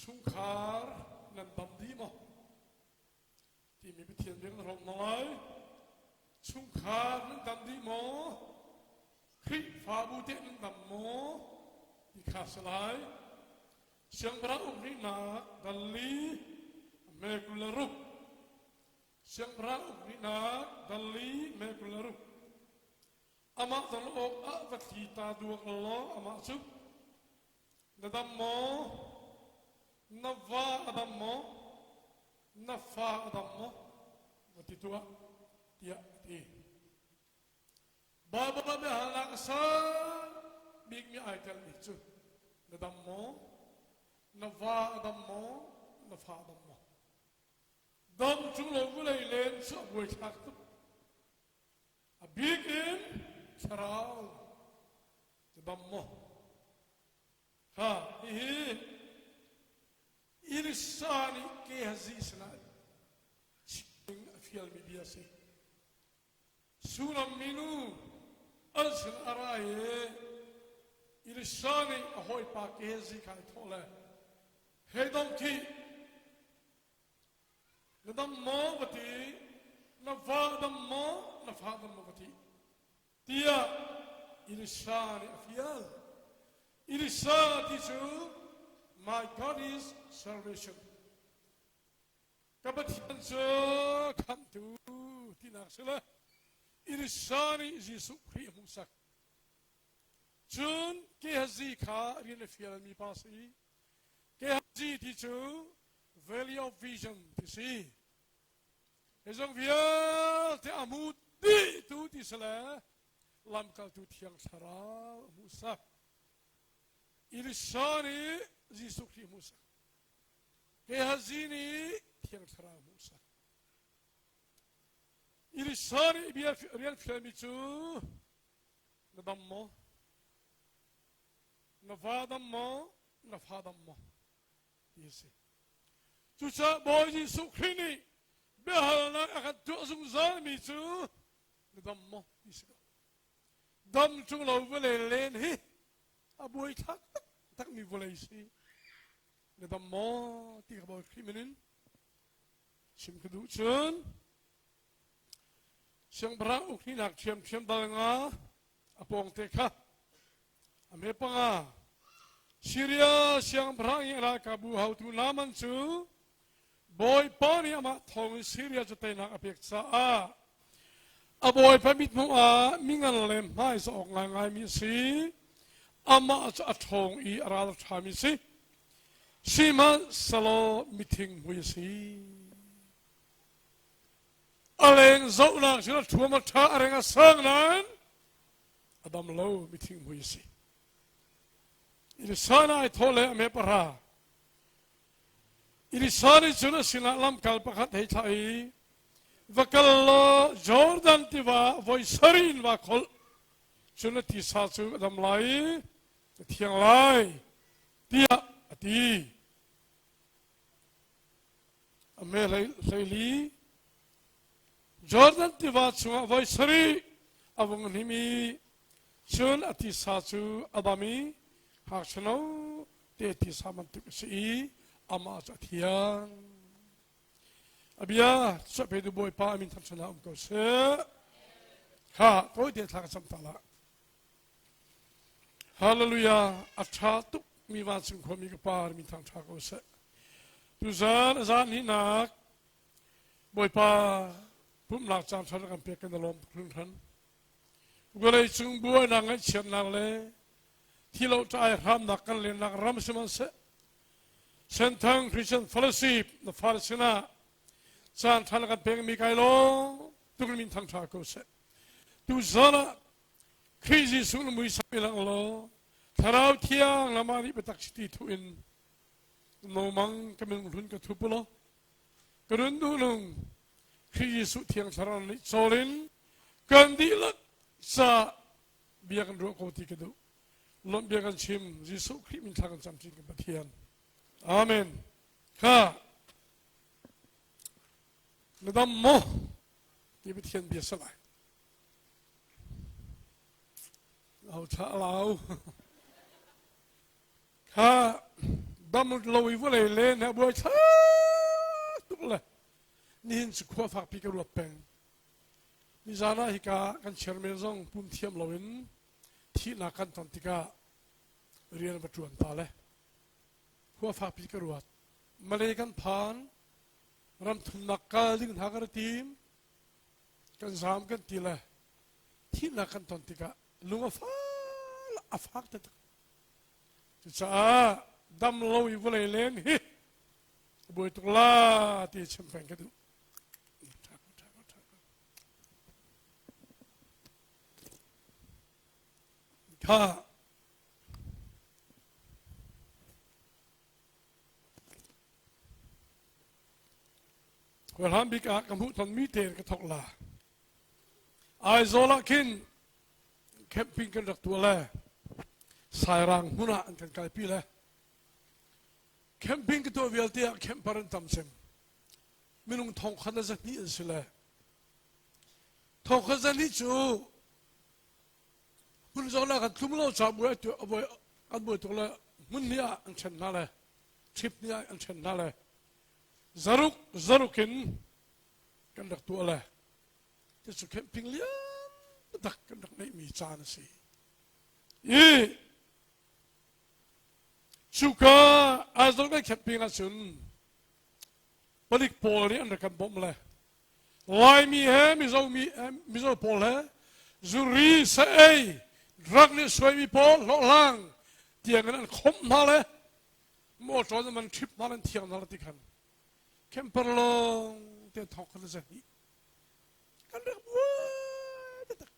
Chungkhar nan dam dih maw? Timi Pathian bia kan hrawm hna lai. Chungkhar nan dam dih maw? Khrihfabu teh nan dam maw? Ti kha si lai. Siangpahrang uk hnihnak dal li me 26. Siangpahrang uk hnihnak dal li me 26. Amah don awk ah va thli ta duak law amah cu na dam maw? Na va a dam maw? Na fa a dam maw? Va ti tuah, tiah a ti. Baibal ah biahalnak a sang bikmi ai telmi cu na dam maw? Na va a dam maw? Na fa a dam maw? Dam chung lo vawlei len cu a buaithlak tuk. A bik in thlarau na dam maw? Ha, hihi Elisa nih Gehazi sinah chim a fialmi bia a si. Sulam minu an sin a ra i Elisa nih a hawipa Gehazi kha ai thawh le, Hei dong khi, na dam maw va ti, na va dam maw, na fa dam maw va ti, tiah Elisha nih a fial. Elisha ti cu My God is salvation. Ka Pathian cu khamhtu tinak si le Elisha nih Jesuh Khrih a hmuhsak. Cun Gehazi kha rian a fialmi pa si. Gehazi ti cu Valley of Vision ti si. Hi zong vialte a hmu dih tu ti si le lamkaltu thiang thlarau a hmuhsak. Elisha nih Jesuh Khrih hmuhsak. Gehazi nih thiang thlarau hmuhsak. Elisha nih bia rian fialmi cu na dam maw? Na va dam maw? Na fa dam maw? Ti a si. Cucaah Bawi Jesuh Khrih nih biahalnak a kan tuah zungzalmi cu na dam maw ti si ko. Dam ṭung lo vawlei len hi a buaithlak taktakmi vawlei si. Na dam maw ti ka Bawi Khrih min in chim ka duh cun siangpahrang uk hnihnak ṭhiamṭhiam dal nga a pawngte kha a hme panga Syria siangpahrang i ralkapbu haotu Naaman cu Bawipa nih amah thawngin Syria cu teinak a pek caah a bawipa mithmuh ah mingan le hmaisa awk ngaingaimi a si. Amah cu a ṭhawng i a ral a ṭhami a si. Sihmanhsehlaw mithing mui a si. A leng zohnak cun a ṭhuam a ṭha a reng a sang nain a dam lo mithing mui a si. Elisa ai thawh le a me pahra. Elisa nih cun a sinah lamkal pakhat hei thlah i va kal law Jordan tiva voi sarih in va kholh cun a tisa cu a dam lai i a thiang lai tiah a ti. A me hleili Jordan tiva chungah voi sarih a vung hnim i cun a tisa cu a dam i ngakchia no te tisa bantuk a si i amah cu a thiang. A bia chuahpetu Bawipa a min thangṭhat um ko seh. Kha tawite thla ka cam ta la. Hallelujah a ṭha tuk mi vancung khuami ka pa min thangṭha ko seh. Tuzan a zan hnihnak Bawipa pumhnak caan ṭha na kan pek kan i lawm tuk hringhran. Vawlei cung buainak ngaihchiatnak le thilo ṭai hramnak kan lennak ram sihmanhseh Senthang Christian Fellowship na fale sinah caan ṭha na kan pekmi kai lawm tuk min thangṭha ko seh. Tuzan ah Khrih Jesuh na muisam i lang law Thlarau Thiang lamah nih biatak chiti thuh in nomang ka minung hlun ka thup law ka nun duhnung Khrih Jesuh Thiang Thlarau nih cawl in kan dihlak ca bia kan ruah ko ti ka duh lawmh bia kan chim Jesuh Khrih min thla kan cam chin kan Pathian Amen kha na dam maw ti Pathian bia salai Au thlah lau. Kha. Dam lo i vawlei len he buai thla tuk le nihin cu khua fakpi ka ruat peng. Nizan ah hika kan chairman zong pum thiam loin thihnak kan ton tikah rian va ṭuan ta le khua fakpi ka ruat. Malay kan phan, ram thumnak kal ding hna kan i tim, kan zaam kan ti le thihnak kan ton tikah lung a fal a fak taktak. Cucaah dam lo i vawlei leng hi buai tuk la ti chim peng ka duh. Kha Hlan bik ah ka hmuh tonmi tein ka thok la. Aizawl ah khin camping kan rak tuah le Sairang hmun ah an kan kalpi le camping ka tuah vialte ah camper an tam cem. Minung thong khat le zahnih an si le thong khat zahnih cu hmun zawn ah kan tlum lo ca buai an buai tuk le hmun ni ah an ṭhen hna le trip ni ah an ṭhen hna le zaruk zaruk in kan rak tuah le ti cu camping lian tak kan rak neihmi caan a si i cuka Aizawl kan camping ahcun palik pawl nih an rak kan bawmh le Laimi he Mizo mi Mizo pawl he zuri sa ei drug nih suaimi pawl hlawhhlang tiang in an khomh hna le motor man trip hna an thiang hna ti khan camper lawng te thong khan zahnih kan rak buai taktak.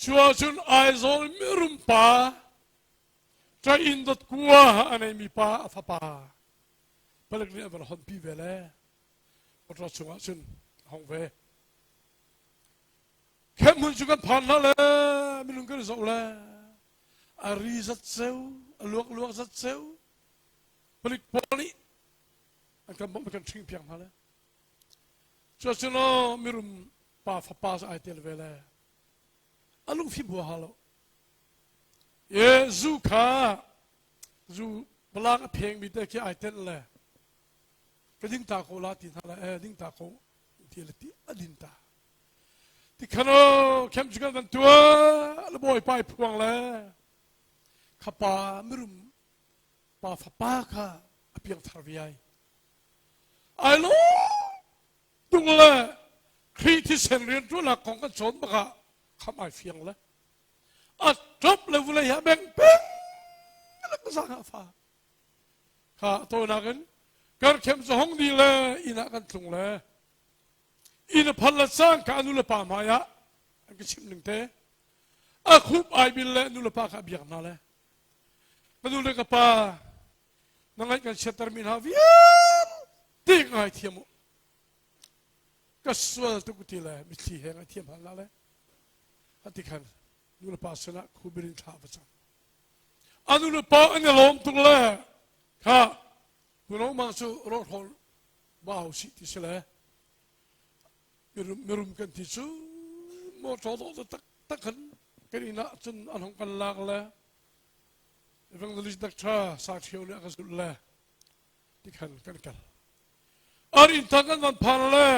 Cu ahcun Aizawl mirum pa ṭain dot kua a neimi pa a fapa palek nih an van honpi ve le motor chungah cun a hong ve. Camp hmun cu kan phan hna le minung kan zoh le a ri zat ceu a luak luak zat ceu palik pawl nih an kan bawmh kan ṭhing piak hna le Cuacun aw mirum pa fapa cu ai tel ve le a lungfim huaha lo. E zu kha zu palak a phengmi te khi ai tenh le ka ding ta ko la ti hna le e ding ta ko ti le ti a din ta. Ti khan aw khem cu kan van tuah le bawipa i phuang le kha pa mirum pa fapa kha a piangthar ve ai. Ai lawm tung le Khrih thisen rianṭuannak kong kan cawn bak ah kham ai fiang le a ṭop le vulei ah beng peng le zang ah fa kha tawinak in karkhem cu hong di le inn ah kan tlung le inn a phal le cang ka nu le pa hmai ah an ka chimh ning te a khup ai bil le nu le pa kha biak hna le ka nu le ka pa Na ngaih kan chiattermi hna vialte ka ngaithiam u. Ka sual tuk ti le mitthli he ngaithiam hal na le. Ati khan nu le pa sinah khubir in thla va cam. A nu le pa an i lawm tuk le kha puno mang cu rawhrawl ba hau si ti si le mirum mirum kan ti cu motor dawh tak tak khan kan inn ah cun an hong kan lak le Evangelist Doctor Sa Ṭhio nih a ka zulh le tikhan kan kal. Ar inn tang kan van phan le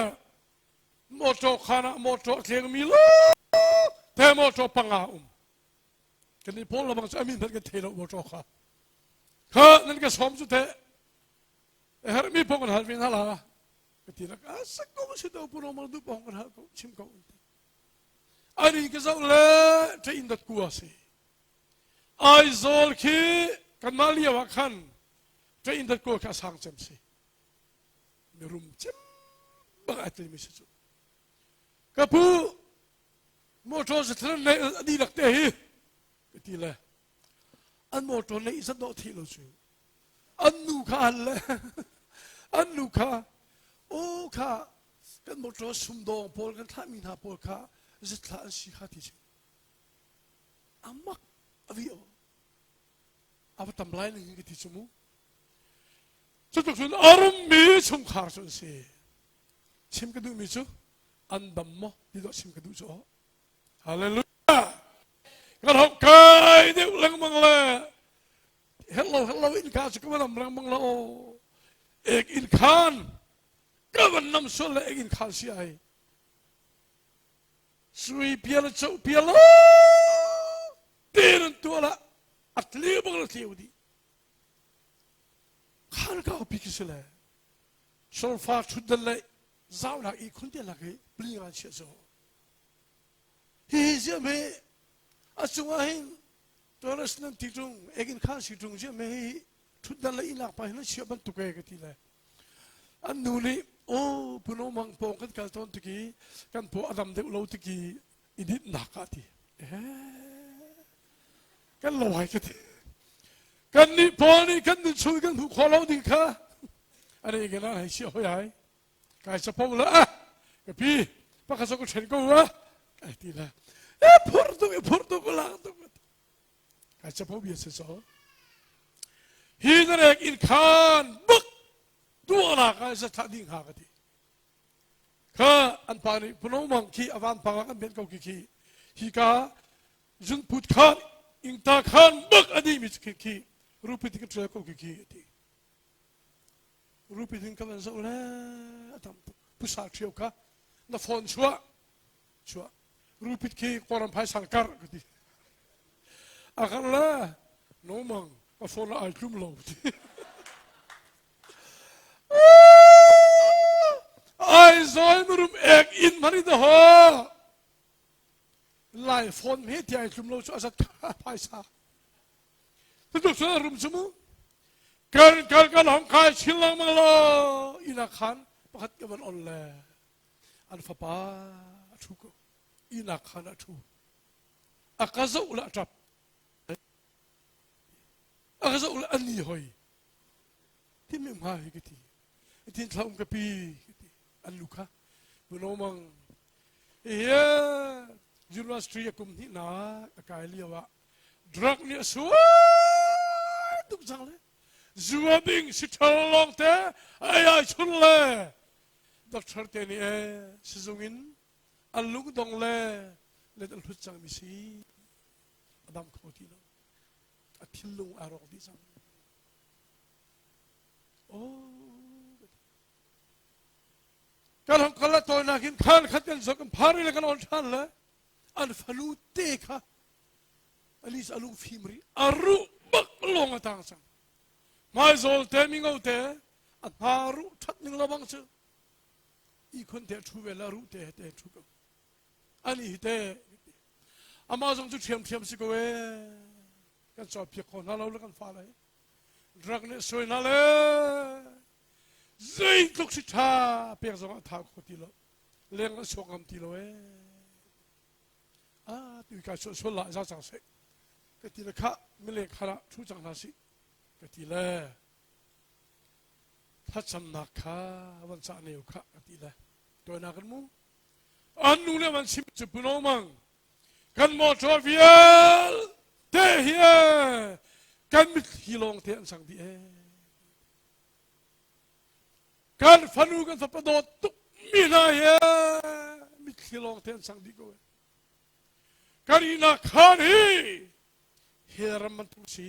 motor khan ah motor a tlengmi lo te motor panga um. Kan i pawl lamang cu amin hmanh kan thei lo motor kha. Kha nan ka sawm cu te herhmi pong kan hal ve hna la. Ka ti lak a sak ko si to pu mang du pong kan hal ko chim ko. Ani ka zoh le ṭe in dat kua si. Aizawl khi kanmah lio ah khan ṭein dat kawl kha a sang cem si. Mirum cem bak ai telmi si cu. Ka pu motor zatlan nei a dihlak te hi ka ti le an motor nei zat dawh thih lo cu an nu kha hal le an nu kha o kha kan motor sumdawng pawl kan thlahmi hna pawl kha zitthla an si kha ti si amak avi o ava tam lai ning ka ti chu mu cutluk cun a rummi chungkhar cu an si chim ka duhmi cu an dam maw ti dawh chim ka duh cu hallelujah kan hok kai deuh lengmang le Hello, hello, in ka cu ka van am lengmang la aw. Ek in khan ka van nam sual le ek in khan si ai. Sui pial cho pial tin an tua la a tliu bang la tliu di. Khan ka pi ki si le. Solfa thutdan le zaunak i khun te lak i pli ngan chia zo. Hihi ziam hi a cungah hin tourist nan ti ṭung ekin khan si ṭung ziam hi ṭhutdan le innlak pa hin an chiah bantuk e ka ti le an nu nih aw puno mang pawng kan kal tawn tiki kan paw a dam deuh lo tiki i dinhnak ah ti kan lo ai ka ti kan nih pawl nih kan nun chung kan hmuh khawh lo ding kha ani ke nan hei chiah hoi ai Kai capo la ah ka pi pakhat ka ṭhen ko ah kai ti la e phur tuk e phur tuk lang tuk kai capo bia se so hi na rek in khan bak duah ka sa tha ding ha ka ti kha an pa nih puno mang khi avan pang kan ben ko ki khi hi ka zunput khan ingta khan bak ani mi khi khi rupi ti ka ṭel ko ki khi ti Rupi ding ka van zoh le a tam tuk. Pusa ṭhio kha na phone chuah chuah rupit khi kawlram phaisa kar ka ti. A kar le no mang ka phone ai tlum lo ti. Ai zoi murum ek in mari da ho. Lai phone he ti ai tlum lo chu azat phaisa. Tutuk cu rum cu mu. Kan kal kan hong kai chin lengmang lo. Inn ah khan pakhat ka van on le an fapa a ṭhu ko. Inn ah khan a ṭhu. A ka zoh le a ṭap. A ka zoh le a ni hoi. Timi hnga hi ka ti. Tin thla um ka pi ka ti. An lu kha. Bunomang. Hihi university a kum hnihnak a kai lio ah drug nih a suai tuk cang le zua ding si ṭhal lawng te ai ai chun le doctor te nih e sizung in an lungdong le let an hlut cang mi si a dam kho ti lo a thinlung aa rawk dih cang oh kan hong kal la tawinak in khan khat kan sok kan phar le kan on ṭhan le an fanu te kha alis a lung fim rih a ruh bak lawng a tang cang hmaizawl te mingo te a hna ruh that ning lo bang cu ikhun te thu ve la ruh te te thu ko ani hi te amah zong cu ṭhiam ṭhiam si ko e kan cawnpiak kho hna lo le kan fa le drug nih suai hna le zeitluk si ṭha pek zong ah tha kho ti lo leng an chuak ngam ti lo ee ah tu ka sual sual la za cang seh ka ti le kha mile kha thu cang hna si ka ti le thlacamnak kha van cah neu kha ka ti le toina kan mu an nu le van sim chu puno mang kan motor vial te hi kan mitthli lawng te an sang di e Kan fanu kan fapa dawt tuk mi hna hi mitthli lawng te an sang dih ko. Kan ihnak khaan hi hell ram bantuk si.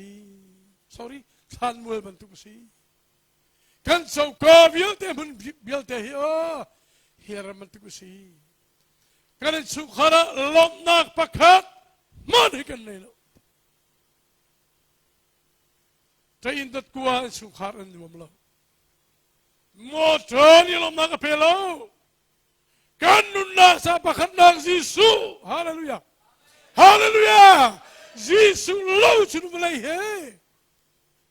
Sorry, thlanmual bantuk si. Kan coka vialte hmun vialte hi oh hell ram bantuk si. Kan innchungkhar ah lawmhnak pakhat hmanh hi kan nei lo. Ṭain datkua innchungkhar an nuam lo. Motor nih lawmnak a pe lo. Kan nunnak sa pakhatnak Jesuh. Hallelujah. Hallelujah. Jesuh lo cun vawlei he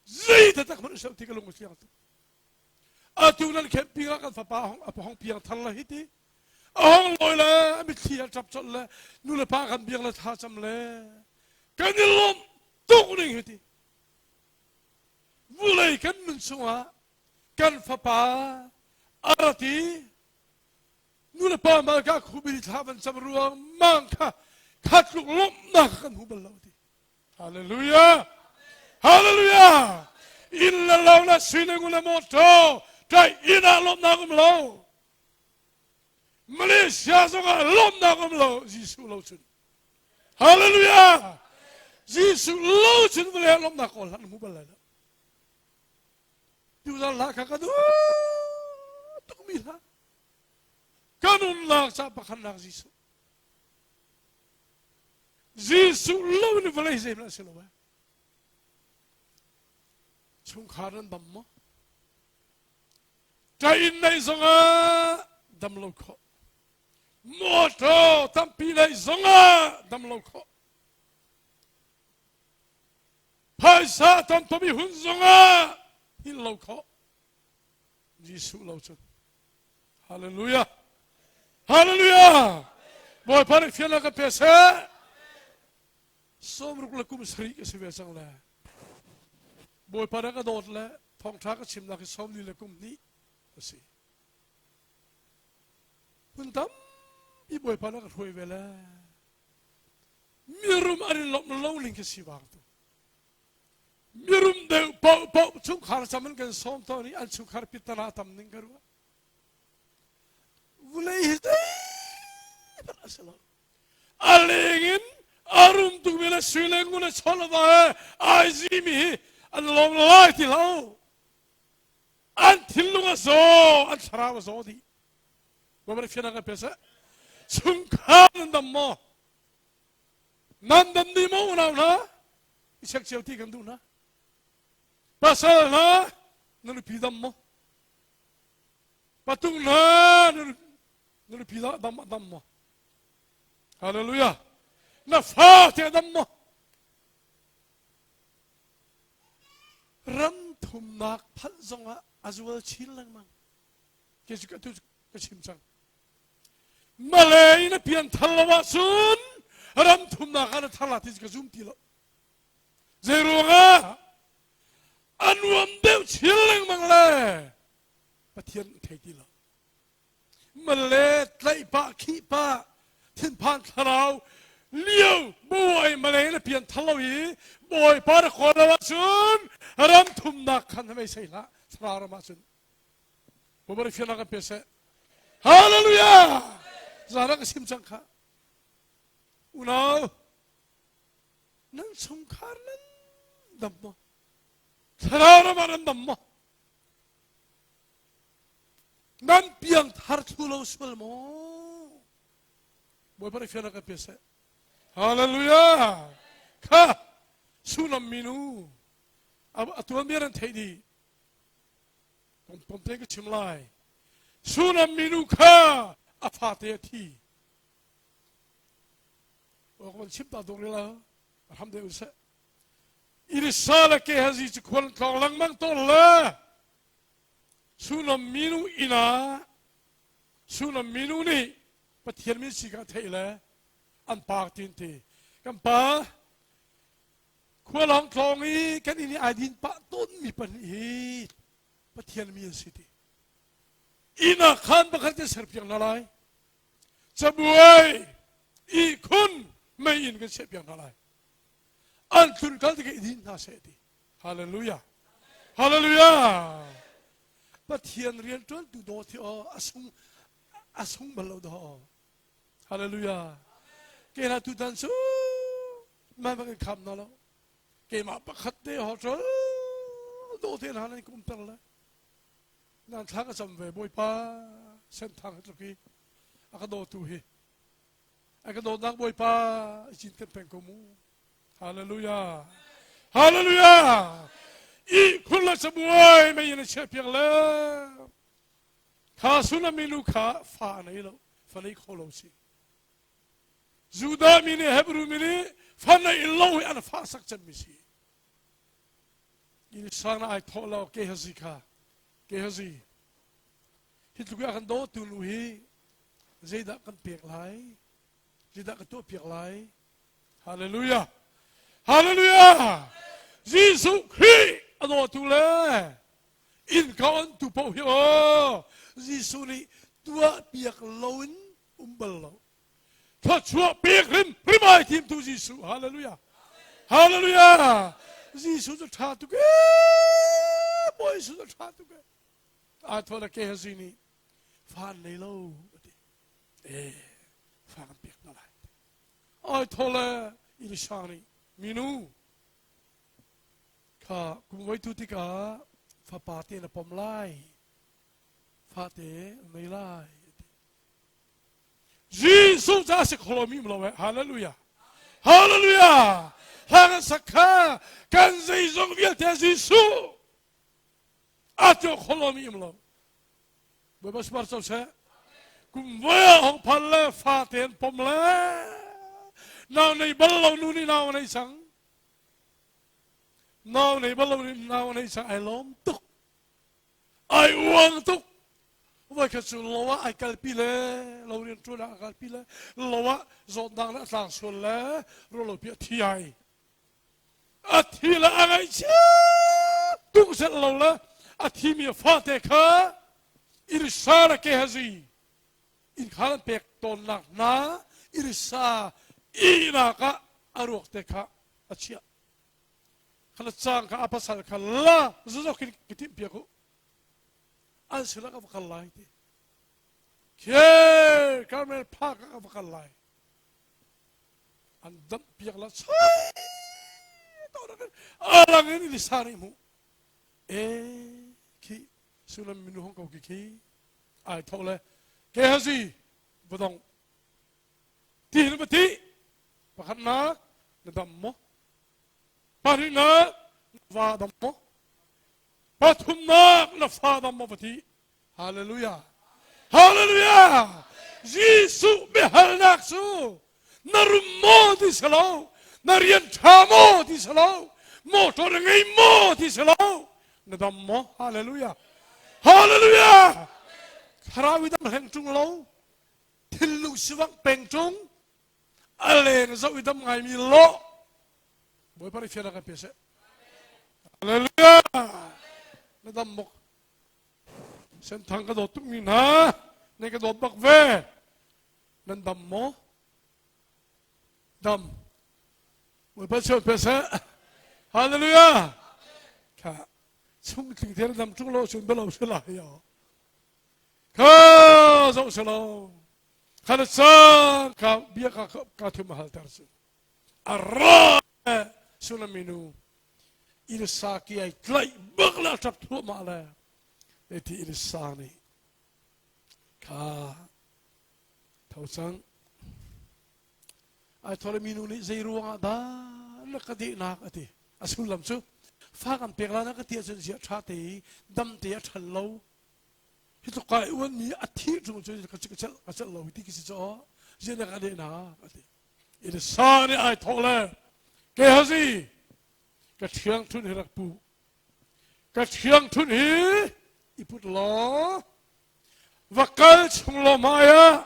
zei taktak hmanh usau ti ka lung a fiang tuk. Atu nan camping ah kan fapa hong a hong piang thar la hi ti. A hong lawi le a mitthli a ṭap colh le nu le pa kan biang le tha cam le kan i lawmh tuk ning hi ti. Vulei kan nun chungah kan fapa a rat i nulepa malka khubili thla van cam ruang mang kha kha tluk lawmhnak kan hmu bal lo ti. Hallelujah! Hallelujah! Inn le lo le sining le motor kai inn ah lawmhnak um lo. Malaysia zongah lawmhnak um lo Jesuh lo cun. Hallelujah! Jesuh lo cun vawlei ah lawmhnak kawl hlah na hmu bal lai lo. Tuzan hla kha ka duh tukmi hla. Ka nunnak ca pakhatnak Jesuh. Jesuh lo in vawlei zeihmanh a si lo eh. Chungkhar nan dam maw? Ka inn nei zongah dam lo khawh. Motor tampi nei zongah dam lo khawh. Phaisa tamtam i hun zongah hngilh lo khawh. Jesuh lo cun. Hallelujah. Hallelujah. Bawipa nih fiannak kan pe seh. Sawmruk le kum sarih ka si ve cang le. Bawipa nih ka dawt le thawngṭha ka chimnak hi 40 le kum hnih a si. Hmun tampi Bawipa nih ka hruai ve le. Mirum an in lawmh lo ning khi si bang tu. Mirum deuh paoh paoh chungkhar cam an kan sawm tawn i an chungkhar pitana tam ning ka ruah. Vulei hi zeihmanh a si lo. A leng in a rum tukmi le sui le ngun a chawn va he ai zimi hi an lawm lai ti lo. An thinlung a zaw, an thlarau a zaw dih. Bawipa nih fiannak kan pe seh. Chungkhar nan dam maw? Nan dam dih maw unau hna? I check cio ti kan duh hna. Pasal hna na nupi dam maw? Patung hna na nupi dam dam maw? Hallelujah. Na fa te dam maw? Ram thumnak phanh zongah a zual chin lengmang. Ke cu tu ka chim cang. Malay na pian thar lo ahcun ram thumnak ah na thar la ti ka zum ti lo. Zei ruangah a nuam deuh chin lengmang le Pathian thei ti lo. Male tlaih pah khih pah thinphan thlarau lio buai malay na pian thar lo i Bawipa na kawl lo ahcun ram thumnak khan na mei sei hlah thlarau ram ahcun Bawipa fiannak kan pe seh. Hallelujah! Zara ka sim cang kha. Unau, nan chungkhar nan dam maw? Thlarau ram ah nan dam maw? Nan piang thar thlu lo sual maw? Bawipa nih fiannak kan pe seh. Hallelujah! Kha Sunam minu a tuanbia nan theih dih. Pom te ka chim lai. Sunam minu kha a fate a thi. Awk van chim ta dawk la ram deuh seh. Elisa le Gehazi cu khual tlawng lengmang tawn le Sunam minu inn ah Sunam minu nih Pathian min si kha theih le an pa tin ti. Kan pa Khualawng tlawng i kan inn i ai din pah tawnmi pahnih hi Pathian mi an si ti. Inn ah khan pakhat kan serpiak hna lai. Cabuai, ihkhun, mei in kan chiahpiak hna lai. An tlun kal tikah i din hna seh ti. Hallelujah. Hallelujah. Pathian rian ṭuantu dawt hi aw a sung a sung bal lo daw. Hallelujah. Ke na tutan cu mah bak in kham na lo. Keimah pakhat te hotel do te hna nan kum ter le. Nan thla ka cam ve Bawipa sen thang hi tluk i a ka dawtu hi. A ka dawtnak Bawipa i cin kan peng ko mu. Hallelujah. Hallelujah. I khun le cabuai mei in a chiah piak le kha sunami nu kha fa a nei lo. Fa nei kho lo si. Judah mi nih Hebrew mi nih fa neih lo hi an fahsak cemmi si. Inn sang na ai thawh lo Gehazi kha Gehazi hi tluk i a kan dawtu nu hi zeidah kan pek lai zeidah ka tuah piak lai Hallelujah Hallelujah Jesuh Khrih a dawtu le inn ka ontu paoh hi aw Jesuh nih tuah piak loin um bal lo thluachuah pek hrim hrim ai thimtu Jesuh hallelujah hallelujah Jesuh cu ṭha tuk ee Bawi Jesuh cu ṭha tuk ee aa thawh le Gehazi nih fa an nei lo a ti ee fa kan pek hna lai ai thaw le Elisha nih minu kha kum voi tu tikah Fapa te na pom lai. Fate nei lai. Jesuh ca si kholo mi lo eh. Hallelujah. Hallelujah. Hlang sakha kan zeizong vialte Jesuh a tuah kholo mi um lo. Bawipa sipar co seh. Kum voi ah hong phal le fa te an pom le nau nei bal lo nu nih nau nei cang. Nau nei bal lo nih nau nei cang ai lawm tuk. Ai uang tuk. Voi khat cu lo ah ai kalpi le lo rian ṭuan ah a kalpi le lo ah zawtnak le a tlang sual le rualo pi a thi ai. A thi le a ngaihchia tuk set lo le a thimi a fate kha Irisa le Gehazi inn kha an pek tawnnak hna Irisa ihnak ah a ruak te kha a chiah. Khala cang kha a pasal kha la zuzok in ka timh piak u. An sinah ka va kal lai ti. Khe Carmel Park ah ka va kal lai. An damh piak la choi to alang in Elisa nih hmuh. E khi Sulam minu hong ko ki khi ai thok le Gehazi budong ti hin va ti pakhatnak na dam maw pahnihnak na va dam maw pathumnak na fa dam maw va ti Hallelujah Hallelujah Jesuh biahalnak cu na rum maw ti si lo na rian ṭha maw ti si lo motor na ngei maw ti si lo na dam maw Hallelujah Hallelujah Thlarau i dam hleng ṭung lo thinlung sivangh peng ṭung a leng zoh i dam ngaimi lawh Bawipa nih fiannak kan pe seh Hallelujah na dam maw Senthang ka dawt tukmi hna nan ka dawt bak ve nan dam maw dam Bawipa chiat pe seh Hallelujah kha chung tling te dam tung lo cun belo si lai yo kha zoh si lo kha na cang ka bia ka ka thum hal ter su a ra sulaminu Ilsa ki ai tlaih bak le a ṭap thluahmah le eti Ilsa nih kha tho cang ai thawle minu nih zei ruangah dah na ka dehnak a ti a sullam cu fa kan pek la na ka ti ahcun ziah ṭha te i dam te a ṭhan lo hi tluk kai uan mi a thih ṭung cu ka celh ka celh lo ti ki si caw ziah na ka dehnak a ti Elisa nih ai thawh le Gehazi ka ṭhiangṭhunh hi rak pu ka ṭhiangṭhunh hi i put law va kal chung law hmai ah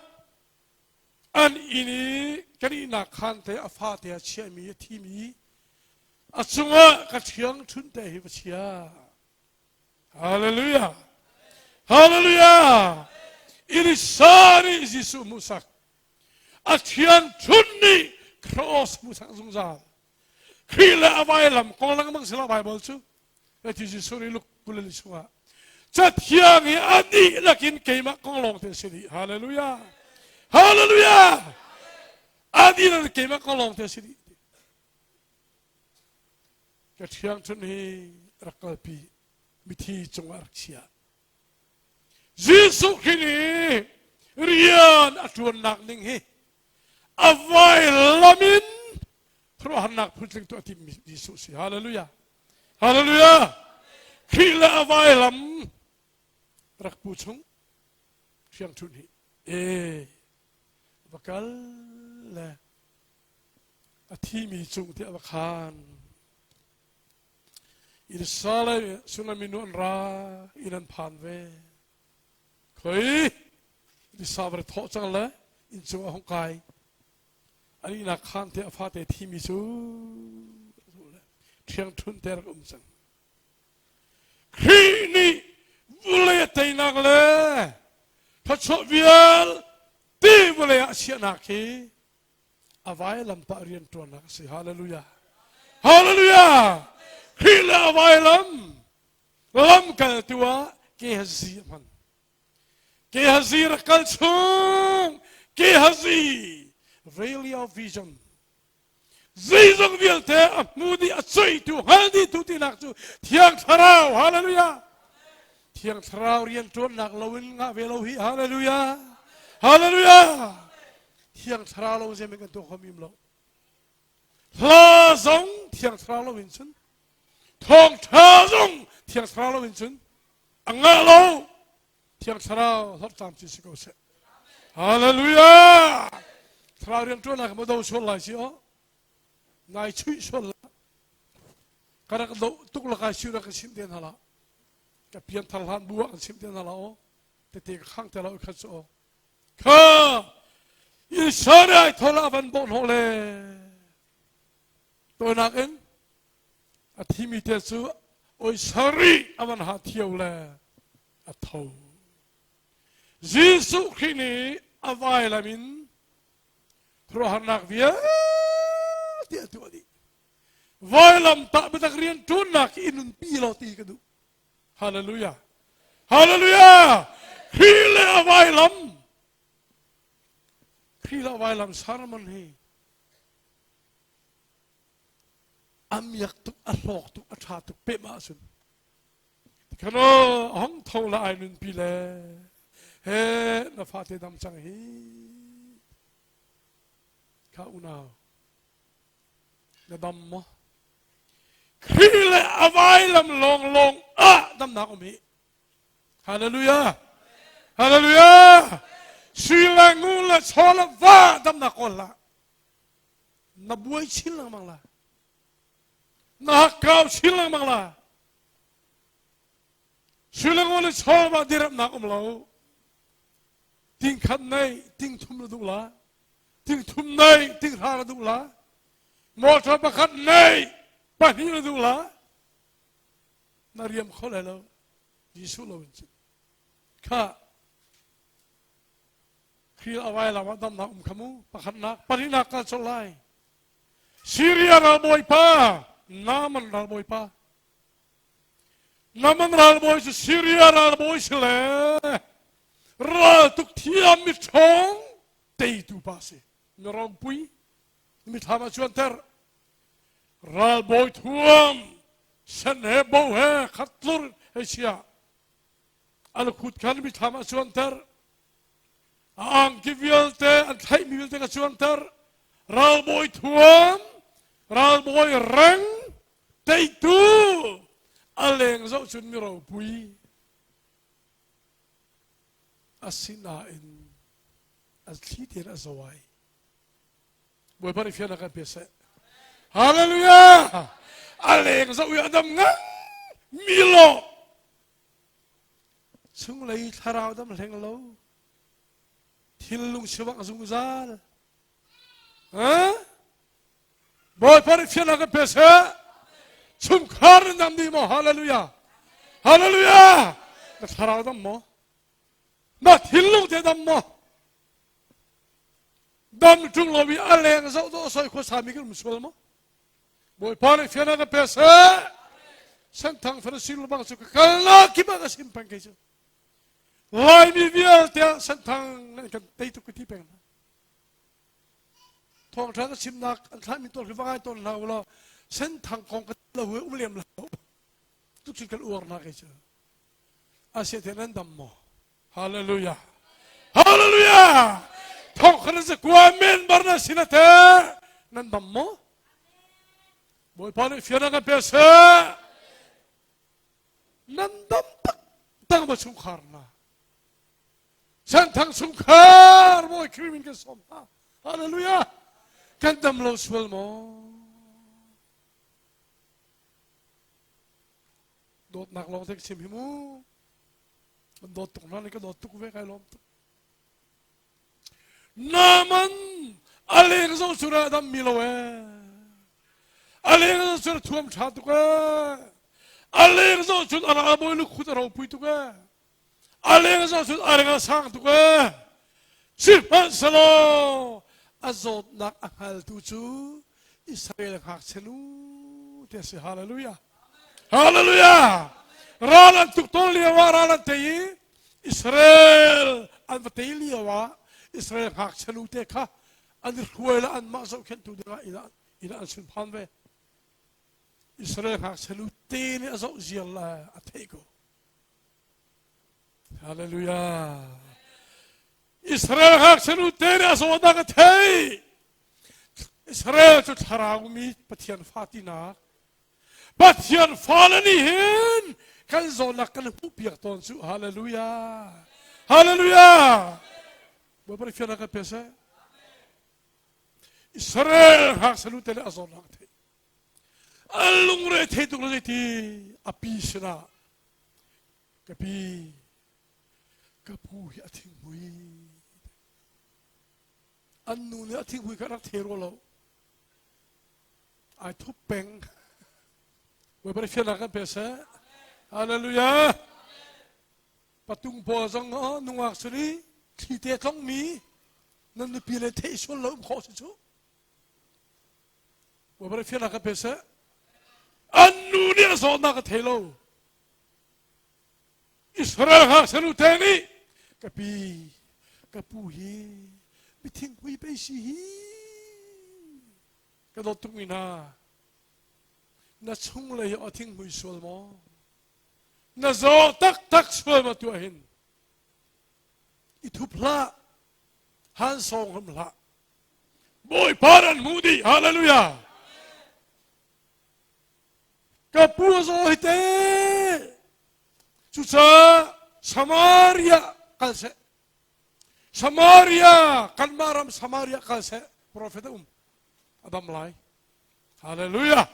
an inn i kan ihnak khaan te a fate a chiahmi a thimi a cungah ka ṭhiangṭhunh te hi va chia Hallelujah Hallelujah Elisa nih Jesuh hmuhsak A thiangṭhunh nih cross hmuhsak zungzal. Khrih le a vailam kong lengmang si lo Bible cu. Ati Jesuh nih Luke 22 chungah Cathiang hi a dihlak in keimah kong lawng te si dih. Hallelujah. Hallelujah. A dihlak in keimah kong lawng te si dih. Ka thiangṭhunh hi rak kalpi mithi cungah rak chia. Jesuh Khrih nih rian a ṭuannak ning hi a vailam in khuaruahharnak phuntling tuah timmi Jesuh si. Hallelujah. Hallelujah. Khrih le a vailam rak pu chung ṭhiangṭhunh hi e va kal le a thimi cung tiah va khaan Inn le Sunaminu an ra inn an phan ve. Khoi Elisa va thawh cang le inn cung a hung kai. An ihnak khaan te a fate thimi cu ṭhiangṭhunh te rak um cang. Khrih nih vulei a teinak le thluachuah vialte vulei ah a chiahnak hi a vailamtah rianṭuannak a si. Hallelujah. Hallelujah. Khrih le a vailam lamkaltu ah Gehazi a hman. Gehazi rak kal chung Gehazi Valley of Vision. Zeizong vialte a hmu dih, a coihtu, hngal dihtu tinak cu Thiang Thlarau. Hallelujah. Thiang Thlarau rian ṭuannak loin ngah ve lo hi. Hallelujah. Hallelujah. Thiang Thlarau lo zeimah kan tuah kho mim lo. Hla zong Thiang Thlarau lo in cun, thawngṭha zong Thiang Thlarau lo in cun a ngah lo. Thiang Thlarau hlorh cam ci si ko seh. Hallelujah! Thlarau rian ṭuan ka do sual lai si o. Nai chuih sual la. Ka rak do tuk la kai siu ka sim den hala. Ka pian thar hlan bu kan sim den hala o. Tete ka khang te lo khat chu o. Kha Israel thola van bon ho le. Tonak in a thimi te cu oi sari avan ha thiau le a tho. Jesuh Khrih nih a vailam in khuaruahharnak vialte a tuah dih. Vailam tah biatak rian ṭuannak i nunpi law ti ka duh. Hallelujah. Hallelujah. Khrih le a vailam. Khrih le a vailam sermon hi a miak tuk, a hlawk tuk, a ṭha tuk peh ma ahcun Khano hong tho la ai nunpi le he na fate dam cang hi kha unau na dam maw Khrih le a vailam lawng lawng ah damnak um hi Hallelujah Hallelujah sui le ngu le chaw le va damnak kawl la na buai chin lengmang la na hakkau chin lengmang la Suilango le chawva dirapnak um lo. Ting khat nei, ting thum na duh la. Ting thum nei, ting hra na duh la. Motor pakhat nei, pahnih na duh la. Na riam kho lai lo. Jesuh lo in cun. Kha Khrih awai lam ah damnak um kha mu. Pakhatnak, pahnihnak kal colh lai. Syria ralbawipa, Naaman ralbawipa. Naman ralbawi cu Syria ralbawi si le raltuk thiam mi ṭhawng teitu pa si. Mi ropui mithlam ah cuanter. Ralbawi thuam sen he bo he khat tlur hei chia. A lukhut khan mithlam ah cuanter. A angki vialte an thlaihmi vialte ka cuanter. Ralbawi thuam, ralbawi reng, teitu a leng zoh cun mi ropui asinain a thli tein a zawai Bawipa nih fiannak kan pe seh Hallelujah a leng zoh i a dam ngang mi lo chunglei thlarau dam hleng lo thinlung sivak zungzal ha Bawipa nih fiannak kan pe seh. Chungkhar nan dam dih maw? Hallelujah. Hallelujah. Na thlarau dam maw? Na thinlung te dam maw? Dam ṭung lo i a leng zoh dawh soi khuasa mi kan um sual maw? Bawipa nih fiannak kan pe seh. Senthang Farasi lubang cu ka kalnak kip ah ka sim peng kei cu. Laimi vialte ah Senthang nan kan tei tuk ka ti peng hna. Thawngṭha ka chimnak an thlahmi tawl khi va ngai tawn hlah u law senthang kong ka lo hui um lem lo. Tucun kan uar hna kei cu. Asia te nan dam maw? Hallelujah. Hallelujah. Thawngkha nan zakua men bar na sin te nan dam maw? Bawipa nih fian kan pe seh. Nan dam tak tak ma chungkhar na. Senthang chungkhar Bawi Khrih min kan sawm hna. Hallelujah. Kan dam lo sual maw? Dawtnak lawng te ka chim hi mu. Kan dawt tuk hna nih ka dawt tuk ve kai lawm tuk. Naman a leng zo cu ra dam mi lo ee. A leng zo cu thuam tha tuk ee. A leng zo cun a ra bawi lukhut a ropui tuk ee. A leng zoh cun a reng a sang tuk ee. Sihmanhsehlaw a zawtnak a hngaltu cu Israel ngakchia nu te a si. Hallelujah. Hallelujah. Ral an tuk tawn lio ah ral an tei i Israel an va tei lio ah Israel ngakchia nu te kha an i hruai le anmah zohkhenhtu dingah inn ah Inn ah an sin phan ve. Israel ngakchia nu te nih a zoh ziar le a theih ko. Hallelujah. Israel ngakchia nu te nih a zawtnak a theih. Israel cu thlarau mi Pathian fa tinak. Pathian fale nih hin kan zawtnak kan hmuh piak tawn cu. Hallelujah. Hallelujah. Bawipa nih fiannak kan pe seh. Israel ngakchia nu te nih a zawtnak a theih. A lungre thei tuk lo zeiti a pi sinah ka pi ka pu hi a thinghmui an nu nih a thinghmui kha rak the rua lo ai thup peng Bawipa nih fiannak kan pe seh hallelujah patung pawl zong nungak suri thli te tlongmi nan nupi le theih sual lo um khawh si cu Bawipa nih fiannak kan pe seh. An nu nih a zawtnak a thei lo. Israel ngakchia nu te nih ka pi ka pu hi mithingpui pei si hi ka dawt tukmi hna na chunglei hi a thinghmui sual maw na zaw taktak sual ma tuah hin i thup hlah han sawng hram hlah Bawipa nan hmuh dih. Hallelujah. Ka pu a zaw hi te. Cucaah Samaria kal seh. Samaria kanmah ram Samaria kal seh. Profet a um. A dam lai. Hallelujah.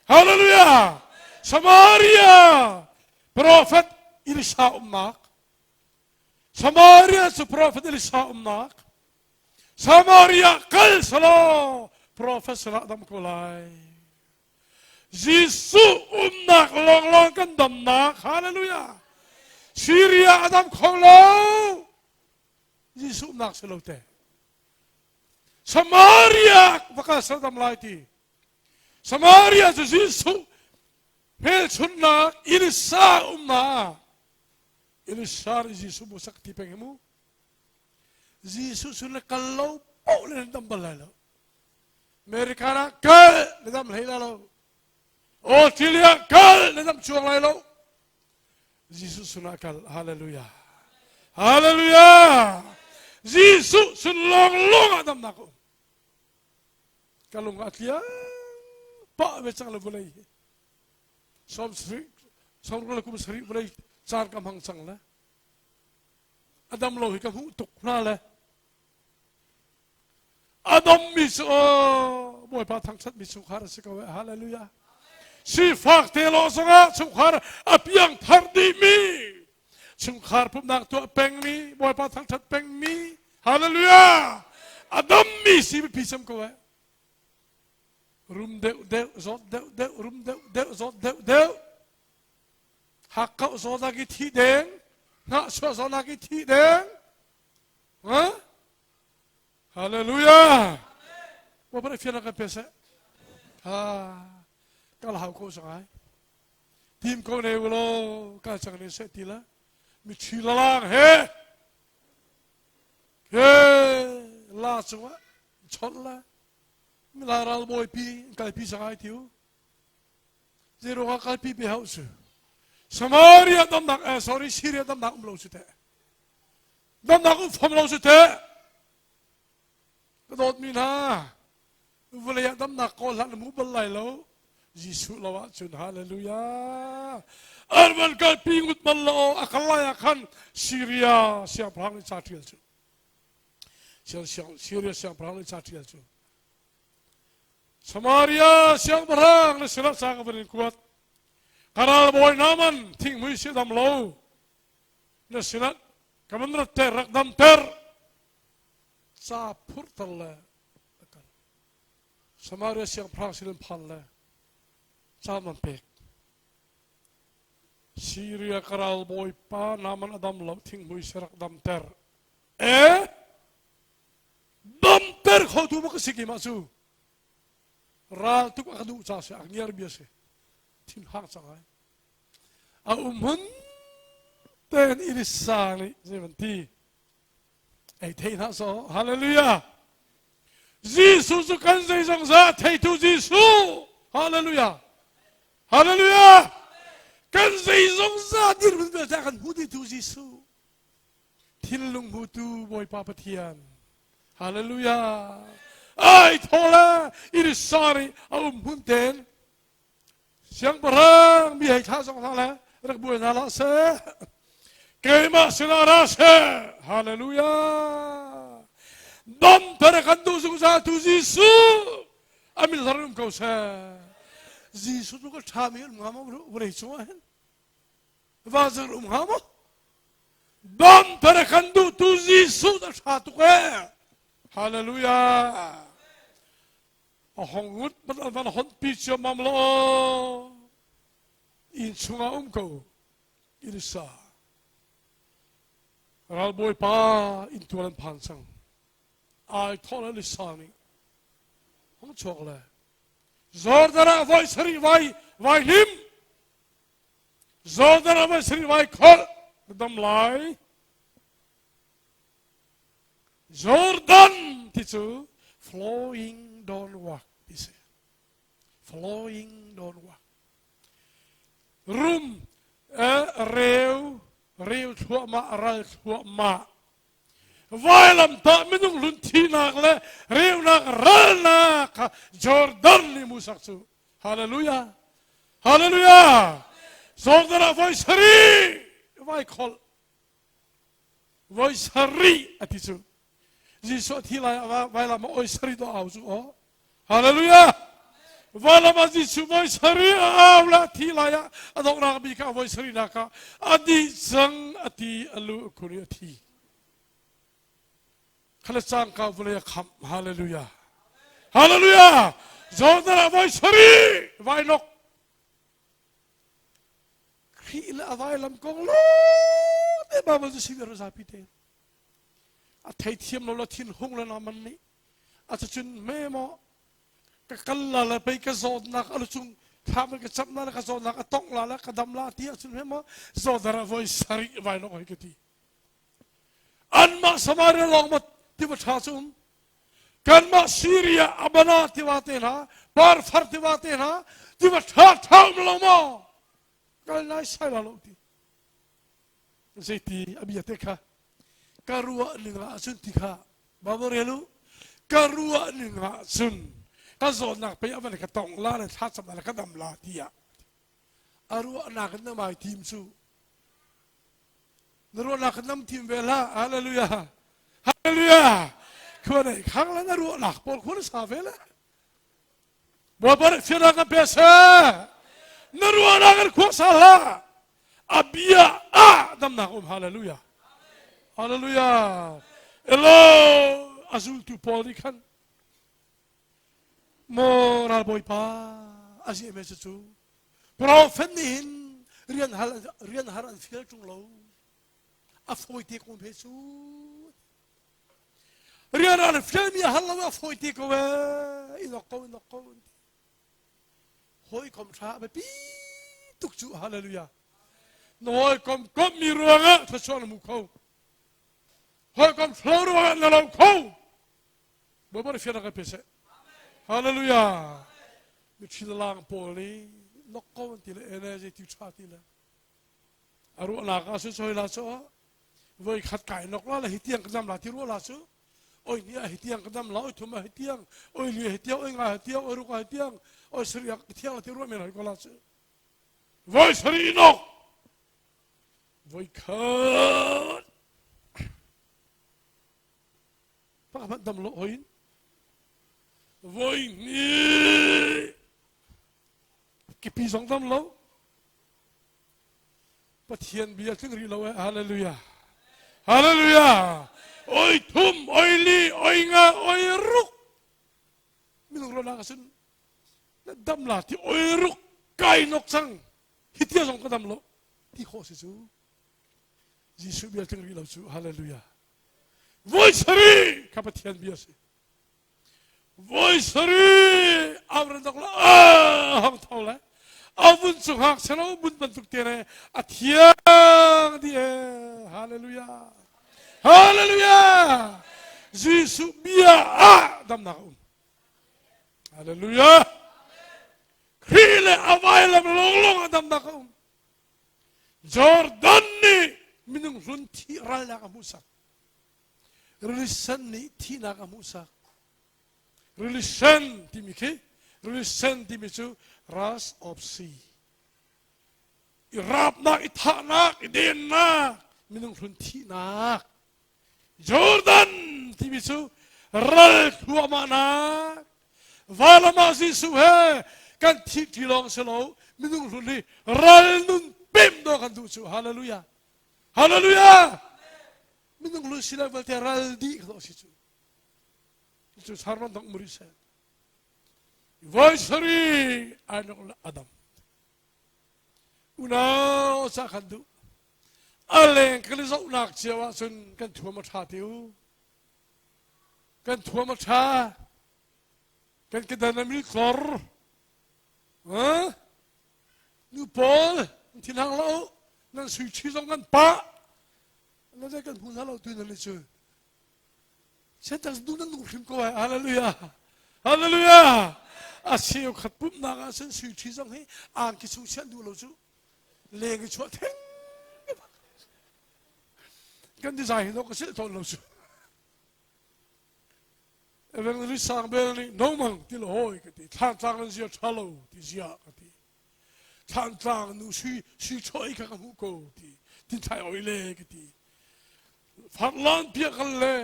Hallelujah. Samaria profet Elisha umnak. Samaria cu profet Elisha umnak. Samaria kal selaw profet sinah dam ko lai. Jesuh umnak lawnglawng kan damnak. Hallelujah. Syria a dam kho lo. Jesuh umnak si lo te. Samaria va kal sel dam lai ti. Samaria cu Jesuh hmelchunnak Elisa umnak. Elisa nih Jesuh mu sak ti peng hi mu. Jesuh cu na kal lo paoh le na dam bal lai lo. America ah kal na dam hlei lai lo. Australia kal na dam chuang lai lo. Jesuh sinah kal. Hallelujah. Hallelujah. Jesuh sin lawnglawng ah damnak a um. Ka lung a tliang pah ve cang le vawlei hi. Som sarih, som le kum sarih vawlei caan ka hmang cang le. A dam lo hi ka hmuh tuk hna le a dommi cu aw Bawipa thangṭhatmi chungkhar a si ko eh hallelujah sifak te lo zongah chungkhar a piang thar dihmi chungkhar pumhnak tuah pengmi Bawipa thangṭhat pengmi hallelujah a dammi si biapi cem ko eh rum deuh deuh zawt deuh deuh rum deuh deuh zawt deuh deuh Hakkauh zawtnak i thih deng, hnahchuah zawtnak i thih deng. Ha? Hallelujah. Bawipa nih fiannak kan pe seh. Ha, kal hau ko sangai. Tim ko ne ulaw kal cang ne seh ti la. Mithi lalang he he la cungah chawlh la. Milai ral bawipi kalpi sangai tiu. Zeiruangah kalpi pe hau su. Samaria damnak eh sorry Syria damnak um lo su teh. Damnak um fom lo su teh. Ka dawtmi hna vawlei ah damnak kawl hlah na hmu bal lai lo. Jesuh lo ahcun hallelujah. An van kalpi ngut bal lo a kal lai ah khan Syria siangpahrang nih ca ṭial cu. Syria siangpahrang nih ca ṭial cu. Samaria siangpahrang na sinah ca ka van in kuat. Ka ralbawi Naaman thinghmui si dam lo. Na sinah ka van ratter rak damter. Ca phurhter le a kal. Samaria siangpahrang sin in phan le ca man pek. Syria ka ralbawi pa Naaman a dam lo thinghmui si rak damter. Eh? Damter khotu bak a si keimah cu ral tuk a ka duh ca si a ngiar bia si thinhang cang ai a um hun ten Elisa nih zei van ti ei thei hna so hallelujah. Jesuh cu kan zeizong za theitu Jesuh. Hallelujah. Hallelujah. Kan zeizong za dirhmun vialte a kan hmu dihtu Jesuh. Thinlung hmutu Bawipa Pathian. Hallelujah. Ai thaw le it is sorry a um hmun ten Siangpahrang mi hei thlah zong hna le rak buai hna hlah seh. Keimah sinah ra seh. Hallelujah. Damter kan duh zungzal tu Jesuh a min hlar um ko seh. Jesuh cu ka ṭha mi um hnga maw vawlei cungah hin? Vazar um hnga maw? Damter kan duh tu Jesuh a ṭha tuk ee. Hallelujah. A hong ngut ban an van hon pi ciammam law inn chungah um ko Elisa ralbawipa inn tual an phan cang ai thawh le Elisa nih hong chuak le Jordan ah voi sarih vai vai lim Jordan ah voi sarih vai kholh na dam lai Jordan ti cu flowing downward ti si. Flowing downward. Rum eh, reu reu thluahmah ral thluahmah vailamtah minung hlun thinak le reunak ralnak kha Jordan nih musak cu hallelujah hallelujah Jordan ah voi sarih vai kholh voi sarih a ti cu Jesuh a thi lai ah vailam ah oi sarih do au cu aw hallelujah vailam ah Jesuh voi sarih a au la thi lai ah a donghnak bik ah voi sarih nak ah a dih cang a ti a lu a khun i a thi khala cangka vulei a khamh hallelujah hallelujah Jordan ah voi sarih vai nok Khrih le a vailam kong lawngte Bible cu si viar zapi te a theithiam lo le thinhung le naman nih a cucun me maw ka kal la le pei ka zawtnak a lucung thlam ka camh la le ka zawtnak a tongh la le ka dam la ti ahcun he maw zawdar a voi sarih vai long hoi ka ti anmah Samaria lawng ma tiva ṭha cu um kanmah Syria Abana tiva te hna Parfar tiva te hna tiva ṭha ṭha um lo maw kal nai sai la lo ti zeiti a bia te kha ka ruah ning ah cun ti kha Bible rel u ka ruah ning ah cun ka zawtnak pei a van ka tong la le thla cam la ka dam la tiah a ruahnak in na mai tim cu na ruahnak in nam tim ve hlah hallelujah hallelujah khua nei khang le na ruahnak pawl khua na sa ve le Bawipa nih fiannak kan pe seh na ruahnak in khua sa hlah a bia ah damnak um hallelujah hallelujah elo a zultu pawl nih khan Maw ralbawipa a si me cu profet nih hin rian hal rian har an fial ṭung lo a fawi te ko phe cu rian an fial mi a har lo a fawi te ko e in ok ko in ok ko hawikom ṭha a biapi tuk cu hallelujah na hawikom komh mi ruangah thluachuah na hmu kho hawikom thlo ruangah na lo kho Bawipa nih fiannak kan pe seh. Hallelujah. Mitthli lang pawl nih nok ko an ti le energy ti tha ti le a ruahnak ah sun soi la cu voi khat kai nok la le hi tiang ka dam la ti ruah la cu oi ni ah hi tiang ka dam la oi thum ah hi tiang oi li hi tiang oi nga hi tiang oi ruk ah hi tiang oi sariak thiang la ti ruah men hoi ko la cu voi sari nok voi khat Pakhat hmanh dam lo hoin voi hnih kipi zong dam lo Pathian bia tling rih lo eh hallelujah hallelujah oi thum oi li oi nga oi ruk minung ro nak asin na dam la ti oi ruk kai nok cang hi tia zong ka dam lo ti khawh si cu Jesuh bia tling rih lo cu hallelujah Voi sarih kha Pathian bia si. Voi sarih amran dok la hong tho le avun chung hak selo bun bantuk te le a thiang di e hallelujah hallelujah Jesuh bia ah damnak a um. Hallelujah. Khrih le a vailam lawnglawng ah damnak a um. Jordan nih minung hlun thih ralnak a hmuhsak. Rili sen nih thihnak a hmuhsak. Rili sen timi khi rili sen timi cu ras of sea. I rapnak, i thahnak, i dennak, minung hlun thihnak. Jordan timi cu ral thluahmahnak. Valam ah Jesuh he kan thih ṭi lawng si lo, minung hlun hi ral nun pem dawh kan duh cu. Hallelujah. Hallelujah. Minung hlun si lo vialte ral dih ka si cu. Cu sarman dong muri seh. Voi sari ai nok le adam. Unau ca kan duh. A leng kan i zohnak cio ahcun kan thuam a ṭha ti u. Kan thuam a ṭha. Kan kedan a miltlor. Nu pawl thinhang lo nan sui ṭhi zong kan pah. Na zei kan hmu hna lo tu nan i cu. Satan duh nan nung hrim ko ai. Hallelujah. Hallelujah. A cheu khat pumhnak ah cun sui ṭhi zong hi angki chung chiah duh lo cu leng i chuah theng kan design hi ka silh tawn lo cu. Evangelist Sang Bel nih no mang ti lo hoi ka ti thlantlang nan zia ṭha lo ti zia ka ti. Thlantlang nu sui sui choi kha ka hmuh ko ti tin thlai oi le ka ti farlan pia kal le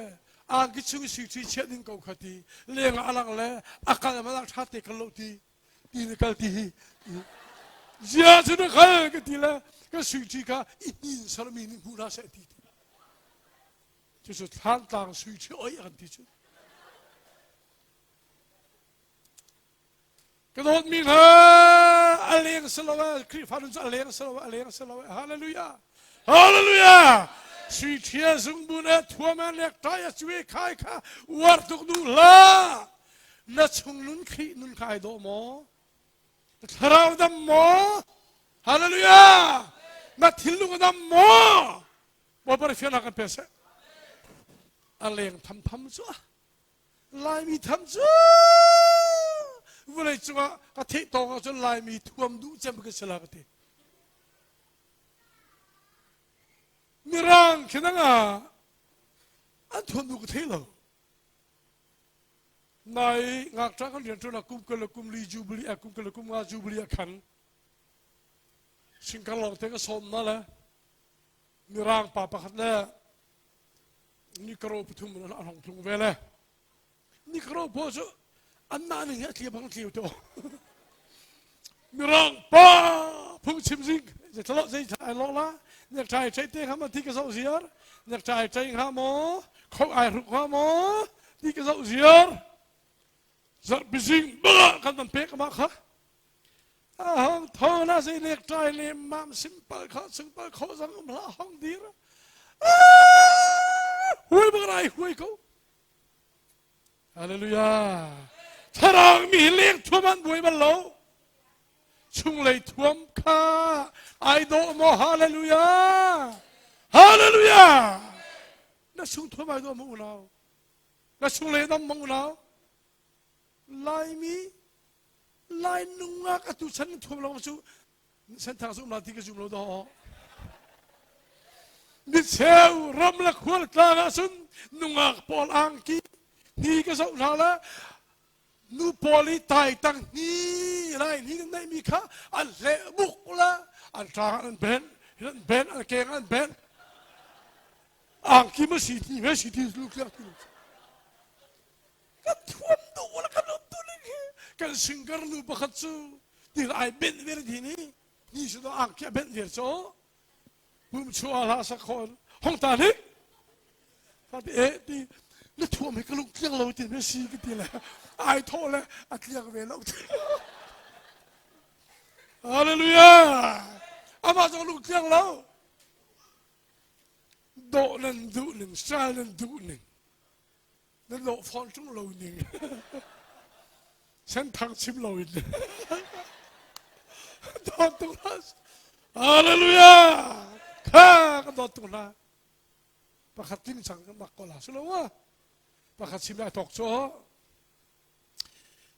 angki chung sui chi chia ding ko kha ti leng ah alang le akal ma lang tha te kal lo ti ti ne kal ti hi zia chu na kal ka ti le ka sui chi kha i hnin sarmi nih hmu hna seh ti ti cu cu thlantlang sui chi oi an ti cu Ka dawtmi hna, a leng si lo eh, Khrihfa nun cu a leng si lo eh, a leng si lo eh. Hallelujah. Hallelujah. Sui ṭhia zungbun eh, thuam eh, nektai a cui khai kha uar tuk duh hlah. Na chung nun Khrih nun kha ai dawh maw? Na thlarau dam maw? Hallelujah. Na thinlung a dam maw? Bawipa fiannak kan pe seh. A leng thamtham cu ah Laimi tham cu vawlei cungah ka theih tawk ahcun Laimi thuam duh cem ka si la ka ti. Mirang khi nang ah an thuam duh ka thei lo. Nai ngakṭah kan rian ṭuan ah kum kul le kum li jubilee ah kum kul le kum nga jubilee ah khan singkar lawng te ka sawm na le mirang pa pakhat le nikaro pathum in an hong tlung ve le nikaro pawl cu anmah ning hi a tli bang tliu to mirang pa phungchim zing zei zei ai lo la nek thai chai te kha ma ti ka zoh ziar nek thai chai ha mo khok ai ruk ha mo ti ka zoh ziar zarh zing banga kan van pek ma kha Hong tho na zei lek ṭai lemmam simpal kho singpal kho zang um hlah hong dir. Huai bak rai huai ko. Hallelujah. Thlarang mi hi leng thuam an buai bal lo. Chunglei thuam kha ai dawh maw hallelujah. Hallelujah. Na chung thuam ai dawh maw unau? Na chunglei dam maw unau? Laimi Lai nungak atu chan thuam lo cu senthang zum la ti ka zum lo do. Micheu ram le khual tlang ah cun nungak pawl angki ni ka zoh hna la nu pawl i tai tang ni lai ni nan neih mi kha an hleh buk la an tlang an ben an ben an keng an ben angki ma si ti me si ti lu tliak ti Kan thuam duh wala kan um tu ning hi kan singer nu pakhat cu ti ai benh ver thi ni ni su do ang kia benh ver cho pum chua hla sak khon hong ta ni fa ti e ti na thuam hi ka lung tliang lo ti me si ka ti le ai tho le a tliang ve lo ti hallelujah ama zong lung tliang lo dawh nan duh ning style nan duh ning Nan lawh fawn ṭung lo ning. Senthang chim lo in. Dawt tuk hlah. Hallelujah. Kha kan dawt tuk hna. Pakhat tling cang kan mak ko la si lo ma. Pakhat chim lai tawk cu.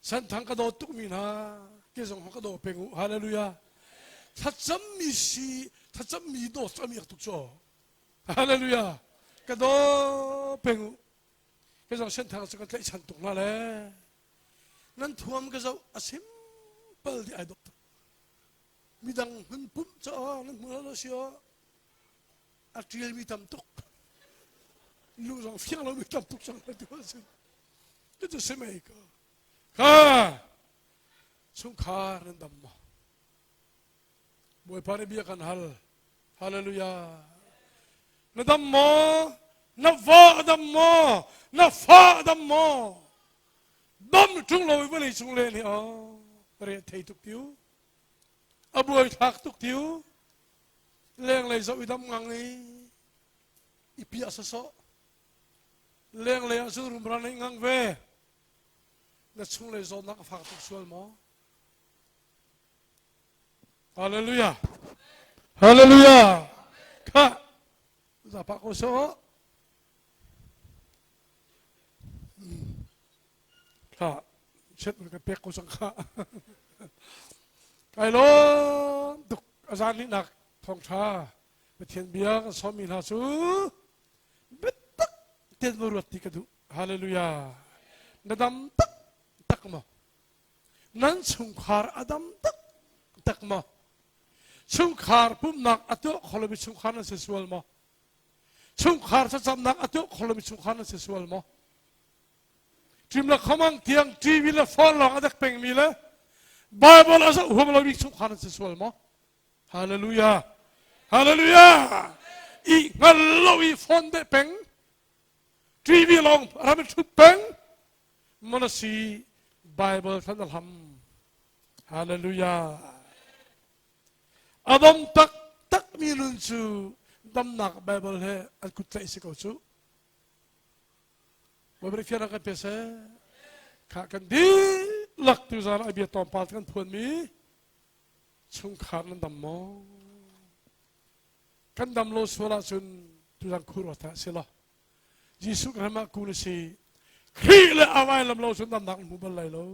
Senthang ka dawt tukmi hna ke zong ka daw peng u. Hallelujah. Thlacammi si, thlacammi dawt cu a miak tuk cu. Hallelujah. Ka daw peng u. Ke zong Senthang cu ka tlaihchan tuk hna le. Nan thuam ka zoh a simple di ai dawt tuk. Midang hun pumh cu nan hmu lo si aw. A ṭialmi tam tuk. Lu zong fiang lomi tam tuk cang tu a si. Cucu si mei ko. Kha chungkhar nan dam maw? Bawipa nih bia kan hal. Hallelujah. Na dam maw? Na va a dam maw? Na fa a dam maw? Dam ṭung lo i vawlei cung len hi aw re thei tuk tiu. A buai thlak tuk tiu. Lenglei zoh i dam ngang i i piah sawsawh. Lenglei ah cun rumra nei ngang ve. Na chunglei zawtnak a fak tuk sual maw? Hallelujah. Hallelujah. Kha zapa ko so. Kha chet ka pek ko cang kha. Kai lawm tuk azan ni nak thong tha Pathian bia kan sawmmi hna cu biatak tein va ruat ti ka duh. Hallelujah. Na dam tak tak maw? Nan chungkhar a dam tak tak maw? Chungkhar pumnak a tuah kho lomi chungkhar nan si sual maw? Chungkhar thlacamnak a tuah kho lomi chungkhar nan si sual maw? Ṭim le khamang tiang TV le phone lawng a dek pengmi le Bible a zoh huam lomi chungkhar nan si sual maw? Hallelujah. Hallelujah. I hngal lo i phone deh peng. TV lawng ram i thut peng. Mana si Bible than hlam. Hallelujah. Adom tak tak mi nun cu damnak Bible he an kut tlaih si ko cu. Bawi fian kan pe seh. Kha kan dihlak tu zan ai bia tlawmpal kan phuan mi Chungkhar nan dam maw? Kan dam lo sual ahcun tuzan khur awt ah si law Jesuh Khrih ah ku na si. Khrih le a vailam lo cun damnak na hmu bal lai lo.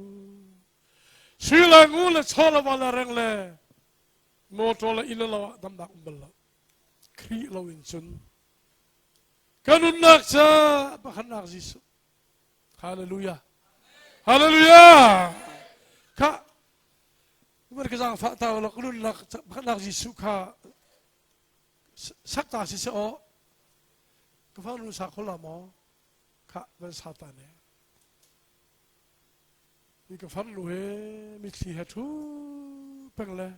Sui le ngu le chaw le va le reng le motor le inn le lo ah damnak um bal lo. Khrih lo in cun ka nunnak ca pakhatnak Jesuh Hallelujah. Hallelujah. Kha Mar ka zaangfah ta lo ka nunnak pakhatnak Jesuh kha sak ta si se aw ka fa nu sa kho la maw kha van sa ta ne mi ka far lu he mitthli he thu peng le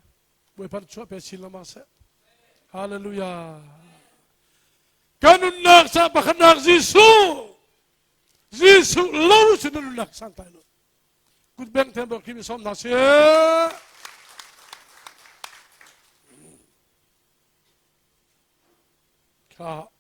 Bawipa chuah pe chin lama seh Hallelujah ka nunnak ca pakhatnak Jesuh Jesuh lo cu na nunnak sang tai lo kut beng then bak khi som hna seh kha.